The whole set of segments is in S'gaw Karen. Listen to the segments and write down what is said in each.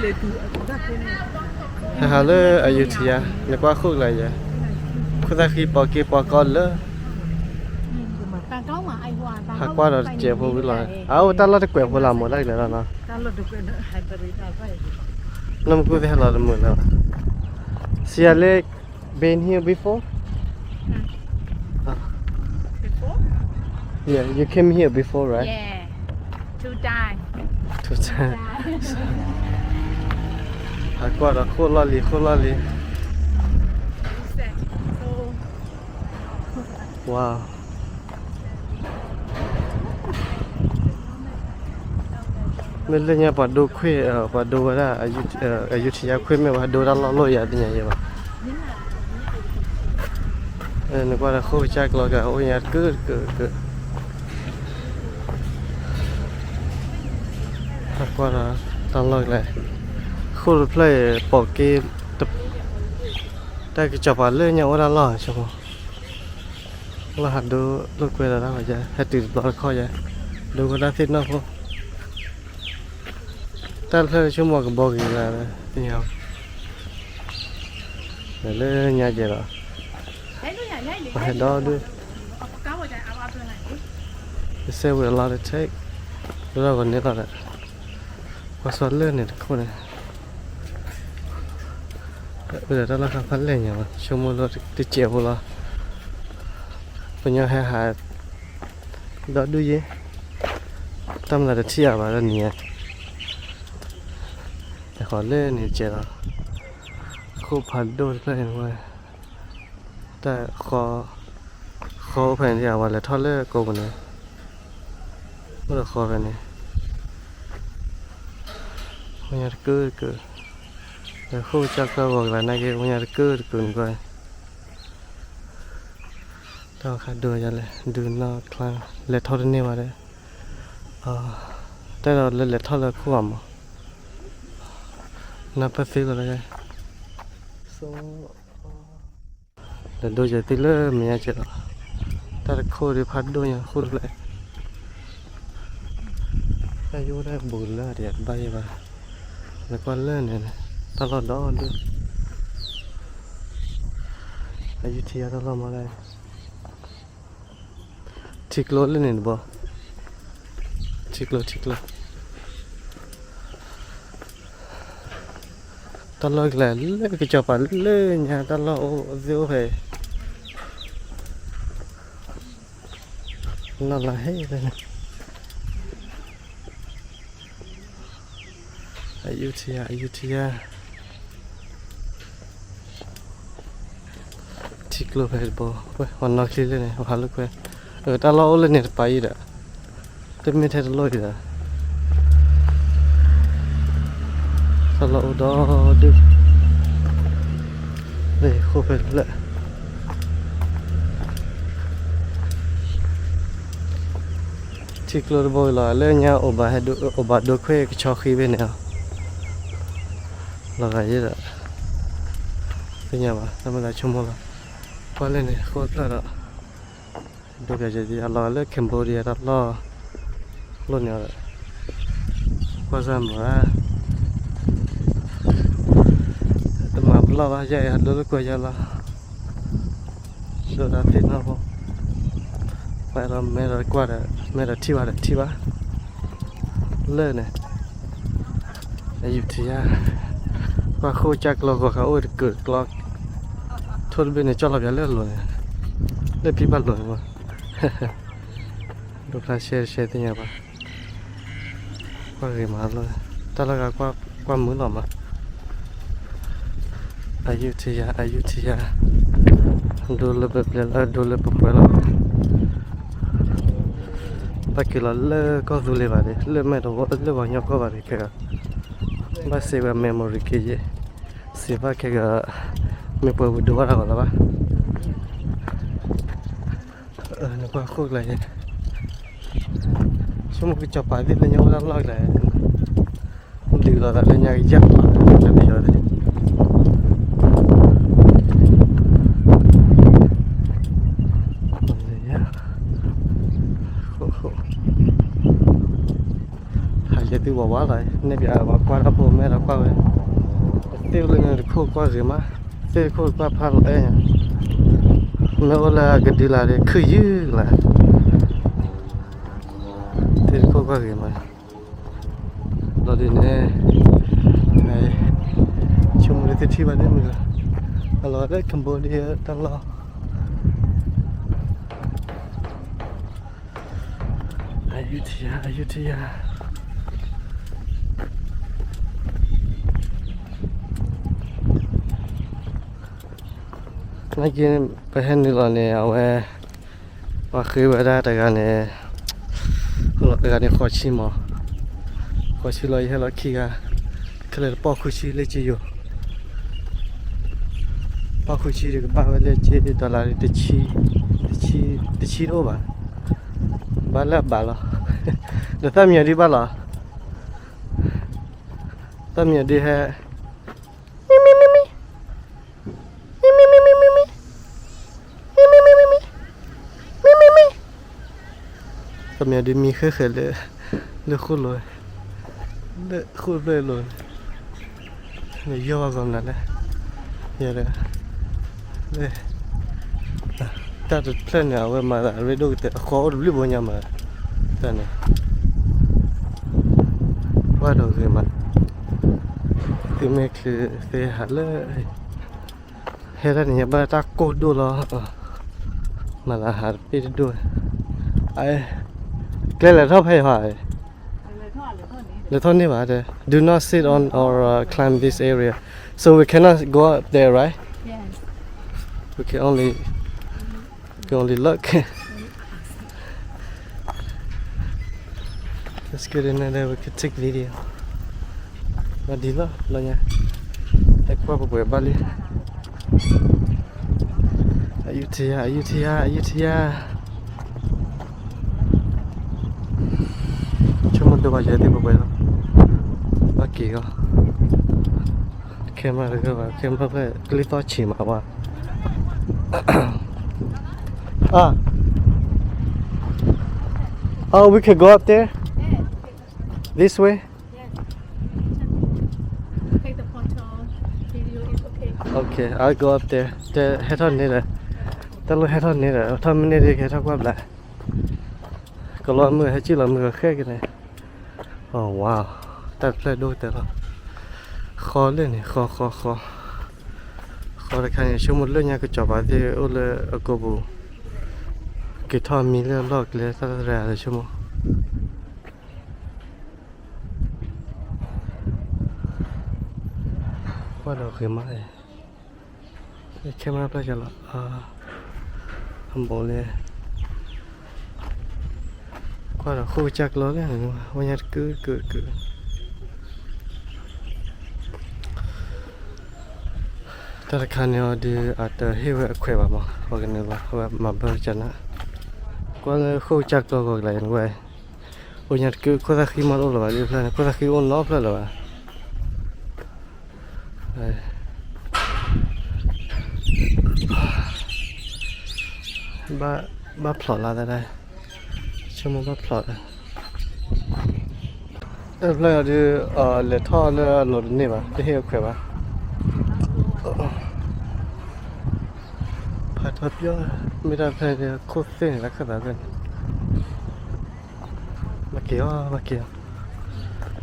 ဟဲဟးလၢအယုထယါ, နကွၢ်ဃိၣ်ကလါယဲ, ခိၣ်သၣ်ဃံပိာ်က့ပှၤကီလၢ ဟးကွၢ်ဒီးတစဲးဖိဝံၤလီၤ, အအိၣ်တၢ်လီၢ်တကွဲးဖိလၢမိၢ်တၢ်ကလဲၤလီၤနီၤ, နီၢ်မူကူၣ်သ့ၣ်ဟဲလီၤတမုာ်လၢၤဘၣ်, စံးယၤလၢ been here before? Yeah, you came here before, right? Yeah, two time. Two time. ဟးကွၢ်ဒီးဃိၣ်လီၢ်လံၤ ဃိၣ်လီၢ်လံၤ, wow. မ့ၢ်လၢညါပှၤဒိခွ့ၣ်, ပှၤဒိဝဲဒၣ် အယုထယါခွ့ၣ် မ့ၢ်ပှၤဒိတၢ်လီၢ်လိၣ်ယၤသ့ၣ်ညါယဲဘၣ်, နကွၢ်ဒီးဃိၣ်ကစၢ်ကျီကအိၣ်ညါတကုာ်တကုာ်တကုာ်, ကွၢ်ဒီးတၢ်လီၢ်ကလဲၤ, ဃိၣ်တဖျၢၣ်အံၤပိာ်က့ တၢ်ကစီၤပၤလၢညါအိၣ်တၢ်လီၢ်ဆိ လီၤဟးဒိလိာ်ကွဲဒီးတၢ်ဝဲယဲ ဟဲတုၤတဘျီတခီယဲ, ဒိဝဲဒၣ်သ့ၣ်နီၣ်ဖိ, တၢ်တဖျၢၣ်ဆိကမိၣ်ကဘီက့ၤလၢ သ့ၣ်ညါ, လၢညါကဲဒီး ဟဲဒီဒု They say we allowed to take လၢဂီၤန့ၣ်လီၤဒီး ကွၢ်စီလၢန့ၣ်တခိၣ်န့ၣ်, အိၣ်ဒီးတၢ်လီၢ်ခါဖးလဲၢ်ညါဘၣ် ဆိကမိၣ်လၢတစဲးဖိလီၤ, ပညီဟဲဟး ဒီဒူၣ်ယဲ, တၢ်မၤသးတထံၣ်အါဘၣ်ဒီးနံၤ, တဃီၤလၢန့ၣ်ကဲလီၤ, အခိၣ်ဖးဒိၣ်တဖျၢၣ်န့ၣ်ဝဲ, တၢ်ဃီ, ဃီအိၣ်ဖဲန့ၣ် အဝဲလဲၤထီၣ်လၢကိးပူၤန့ၣ်, အိၣ်ဒီးဃီဖဲန့ၣ်, ဝဲညါတကုာ်တကုာ်, ဒီးဃိၣ်ကစၢ်ကျီဂီၤကလါနာ်က့ ဝဲညါတကုာ်တကုာ်န့ၣ်ကွၢ် တၢ်ခးဒိယၤလဲၣ် ဒုးနီၢ်ချါ လဲၤထီၣ်တန့ၢ်ဘၣ်ဒီး, တၢ်ဒီးလၢလဲၤထီၣ်လၢခိၣ်ဘၣ်မး, နၢ်ပၢၢ်သ့လီၤလၢ, လဲၤဒိယဲသ့လၢမဲာ်ညါကဲဒီး, တၢ်တခိၣ်ဒုးဖးဒိၣ်ညါဃိၣ်တဖျၢၣ်, တၢ်ယိၣ်တၢ်ဘူးလၢဒံးတဘၣ်ယဲဘၣ်, နကွၢ်လၢန့ၣ်, တၢ်လီၢ်ဒီဒူၣ်, အယုထံယါတၢ်လီၢ်မးလၢ ထံကျိလၢန့ၣ်တဘီ, ထံကျိ ထံကျိ, တၢ်လီၢ်ကလဲၤလၢကစီၤပၤလၢညါ တၢ်လီၢ်အိၣ်သ့ၣ်အိၣ်ဖဲ နီၢ်လါဟ့ၣ်လၢန့ၣ် အယုထယါ အယုထယါ ထံကျိဖဲတဘီ, ပှၤနီၢ်ချံလၢန့ၣ် ပှၤဟးလိာ်ကွဲ, တၢ်လီၢ်အိၣ်လၢန့ၣ်တပၤအံၤဒီး, တမ့ၢ်ထဲတလီၢ်အံၤဒီး, တၢ်လီၢ်အိၣ်ဒီဒူၣ်, လၢဃိၣ်ဖဲတဖျၢၣ် ထံကျိတဘိအံၤလီၤ, လၢညါအိၣ်ဘၣ်ဒိခွဲးကဆီဃံဖဲန့ၣ်လီၤ, လီၤဂာ်ယဲဒီး, သ့ၣ်ညါဘၣ် တၢ်မ့ၢ်သးဆိကမိၣ်လီၤ, ကွၢ်လၢန့ၣ်ဃိၣ်ဖျၢၣ်ဒီး, ဒိကဲယဲ အလီၤဂာ်လၢ Cambodia တၢ်လီၢ်, လီၢ်န့ၣ်, ကွၢ်စၢ်မၤ တမၤပလီၢ်ဘၣ် ယဲအံၤ ဒိလၢကွဲယဲလီၤ, ဒိတၢ်သ့ၣ်နီၣ်ဖိ, ပှၤအဲၣ်ဒိးမဲဒီးကွၢ်ဒီး မဲဒီးထံၣ်ဘၣ်ဒီးထံၣ်ဘၣ်, လၢန့ၣ်, အယုထယါ, ပှၤဃိၣ်ကၢ်ကျီဂီၤခါအိၣ်တကုာ်တကျီ, ထိၣ်တဘ့ၣ်န့ၣ် ကၠီၣ်လီၤပျးလၢအလိၤန့ၣ်, လၢဖံဘၣ်လိၤန့ၣ်မး, ဒိဖျါရှဲရှဲသ့ၣ်ညါဘၣ်, ကွၢ်ဂ့ၤမးလီၤ, တၢ်လီၢ်ဂၤကွၢ်မုာ်လီၤမး, အယုထယါ အယုထယါ, ဒိလၢပပျဲလီၤ ဒိလၢပပှဲၤလီၤ, ဘၣ်က့ၤလီၤလၢကီၢ်သူလ့ၤဘၣ်ဒံး လၢမဲာ်တဝီလၢပှၤကညီကီၢ်ဘၣ်ဒံးခဲဂၤ, ဘၣ်စံးဝဲ memory က့ၤယဲ, စံးဘၣ်ခဲဂၤ, မ့ၢ်ပှဲၤဝံၤဒိဘၣ်တၢ်ဂီၤလၢၤဘၣ်, နကွၢ်ဃိၣ်ကလါယဲ, ဆိကမိၣ်ကစီၤပၤသ့ၣ်လၢညါအိၣ်တၢ်လီၢ်ကလဲၣ်, ဒုးလီၤသးလၢညါကယၢ်လီၤလၢပယီၤသ့ၣ် ဟးယဲ သုဝဲဝဲလီၤ, နဲၣ်ပၠးပှၤကွၢ်တၢ်ဖိ မ့ၢ်ဒီးကွၢ်ဝဲ, သ့ၣ်အိၣ်လၢန့ၣ်တခိၣ်ကွၢ်ဂ့ၤမး, သ့ၣ်တခိၣ်ကွၢ်ဖးလီၤအဲၣ်ညါ, မ့ၢ်အိၣ်လၢအကဒုလာ်ဒီးခုၣ်ယုၢ်လၢ်, သ့ၣ်တခိၣ်ကွၢ်ဂ့ၤမး, လီၤဒ်န့ၣ်, ဆိကမိၣ်လၢသုထံၣ်ဘၣ်ဒ်မုၢ်လီၤ, အလီၤလၢ Cambodia တၢ်လီၢ် အယူထယၤ, အယူထယၤ. နာ်က့ ပဟဲနုာ်လီၤန့ၣ် အဝဲ ပှၤဃ့ဝဲဒၣ်တဂၤန့ၣ်, တဂၤန့ၣ်ဃိးဆံမး, ဃိးဆံလီၤ ယဟဲလီၤခံဂၤ, ခဲလၢာ်တပီၢ်ဃုဆံလၢကယိၤ ပီၢ်ဃုဆံဒီးကဘၣ်ဝဲလၢက dollar တဆံ, တဆံတအိၣ်ဘၣ်, ဘၣ်လၢအဘၣ်လီၤ, ဒီးသၣ်မံယီၤဒုဘၣ်လီၤ, သၣ်မံယီၤဒုဟဲ, မံမံမံမံ, မံမံမံမံမံ, မံမံမံမံမံ, မံမံမံ, သၣ်မံယီၤဒုမံဃဲဃဲလၢ, လၢဃိၣ်လိၤ, လၢဃိၣ်ဖျၢၣ်လိၤ, ယီၢ်ဘၣ်ဂီၤမနုၤလဲၣ်, ယဲဒၣ်, တၢ်တဖျၢၣ်န့ၣ် အဝဲမၤသးရ့ဒိၣ်ကတၢၢ် အဃီအိၣ်တဘျုးဘိညါမး, တၢ်န့ၣ်, ကွၢ်ဒီးဂ့ၤမး, သုမ့ၢ်ချုးသ့ဟးလၢ ဟဲတၢ်န့ၣ် ယဘၣ်တၢ်ကိၢ်ဒိၣ်လီၤ, မၤသးဟးတပ့ၢ်တဒိၣ်, ကျဲလဲၤထီၣ်ဖဲအံၤဟီ, လဲၤထီၣ်န့ၢ်ဘၣ်, do not sit on or climb this area, so we cannot go up there, right? We can only, we can only look. Let's get in there, we can take video. ဘၣ်ဒ်လီၤလီၤညါ, ဟဲကွၢ်ပှဲၤပှဲၤဘၣ်လံ, အယူထယၤ, အယူထယၤ, အယူထယၤ, ဆိကမိၣ်ဒိၣ်ဘၣ်ယဲသ့ၣ်ပှဲၤပှဲၤလီၤ, ဘၣ်က့ၤအီၤ, camera တဂ့ၤဘၣ်, camera ဖဲကလံၤသီၣ်ဆံးမးဝဲ Ah, oh, we could go up there this way. Okay, I'll go up there. တဲဟဲထီၣ်န့ၣ်ဒီး, တၢ်လိၣ်ဟဲထီၣ်န့ၣ်ဒီး ထီၣ်မ့ၢ်န့ၢ်ဒ်ကဟဲထီၣ်ကွၢ်ဘျး, ကလီမုၢ်ဟဲကံၣ်လီၤမုၢ်ဃဲက့ၤန့ၣ်, အိ ဝါ, တၢ်တဖျၢၣ်ဒိၣ်ကတၢၢ်လီၤ, ဃီလၢန့ၣ် ဃီဃီဃီ, ဃီတခါန့ၣ် ဆိကမိၣ်လၢညါကစီၤပၤသ့ၣ်အိၣ်လၢအကိာ်ပူၤ, က့ၤထီၣ်မံလၢအလီၢ်ကျဲတၢ်တရၢ်လၢဆိကမိၣ် ကွၢ်ဒီးဂ့ၤမး, camera ဖျါကလီၤ, အဘူးလံ, ကွၢ်ဒီးဃိၣ်ကစၢ်ကျီလၢ, ဝဲညါတကုာ်တကုာ်တကုာ်, တၢ်တခါန့ၣ်အီၤဒုး အတဟ့ၣ်ဝဲအခွဲးဘၣ်မး, ပှၤကနုာ်လီၤ အဝဲမၤဘၢကစၢ်နၤ, ကွၢ်လၢဃိၣ်ကစၢ်ကျီဂီၤကလါအံၤနဝဲ, အိၣ်ညါတကုာ် ခိၣ်သၣ်ဃံမးတအိၣ်လၢၤဘၣ်, ဒ်ဖျၢၣ်န့ၣ် ခိၣ်သၣ်ဃံအိၣ်နီတဖျၢၣ်လၢၤဘၣ်, ဘၣ်ဖျိးလၢ်သဒၣ်, ဆိကမိၣ်ဘၣ်ဖျိးလၢ်, တၢ်တဖျၢၣ်အံၤဒုး လဲၤထီၣ်လၢအလိၤတန့ၢ်ဘၣ်, တဟ့ၣ်အခွဲးဘၣ်, ဖးထီပၠီ, မ့ၢ်တၢ်တဖျၢၣ်န့ၣ် ခိၣ်သ့ၣ်န့ၣ် လၢခၢၣ်သးဖျၢၣ်န့ၣ်, ဘၣ်က့ၤအီၤ ဘၣ်က့ၤအီၤ,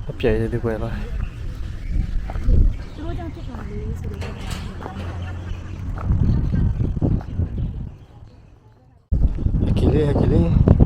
အပျဲၢ်အံၤဒုးပှဲၤလီၤ, ဟဲက့ၤလံ ဟဲက့ၤလံ